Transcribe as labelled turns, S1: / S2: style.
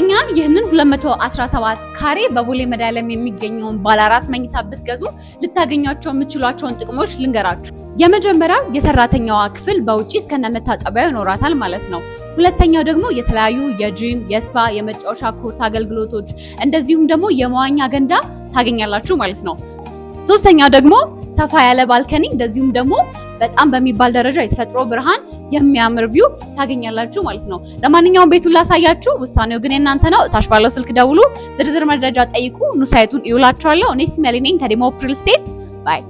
S1: አንደኛ፣ ይህንን 217 ካሬ በቦሌ መድኃኒዓለም የሚገኘውን ባለ አራት መኝታ ብትገዙ ልታገኟቸው የምትችሏቸውን ጥቅሞች ልንገራችሁ። የመጀመሪያው የሰራተኛዋ ክፍል በውጪ እስከነመታጠቢያው ይኖራታል ማለት ነው። ሁለተኛው ደግሞ የተለያዩ የ gym፣ የ spa፣ የመጫወቻ court አገልግሎቶች እንደዚሁም ደግሞ የመዋኛ ገንዳ ታገኛላችሁ ማለት ነው። ሶስተኛው ደግሞ ሰፋ ያለ balcony እንደዚሁም ደግሞ በጣም በሚባል ደረጃ የተፈጥሮ ብርሃን፣ የሚያምር view ታገኛላችሁ ማለት ነው። ለማንኛውም ቤቱን ላሳያችሁ፣ ውሳኔው ግን የእናንተ ነው። እታች ባለው ስልክ ደውሉ፣ ዝርዝር መረጃ ጠይቁ፣ ኑ site ኡን እዩላችኋለሁ። እኔ ሲመሊ ነኝ ከዲሞ real estate። Bye.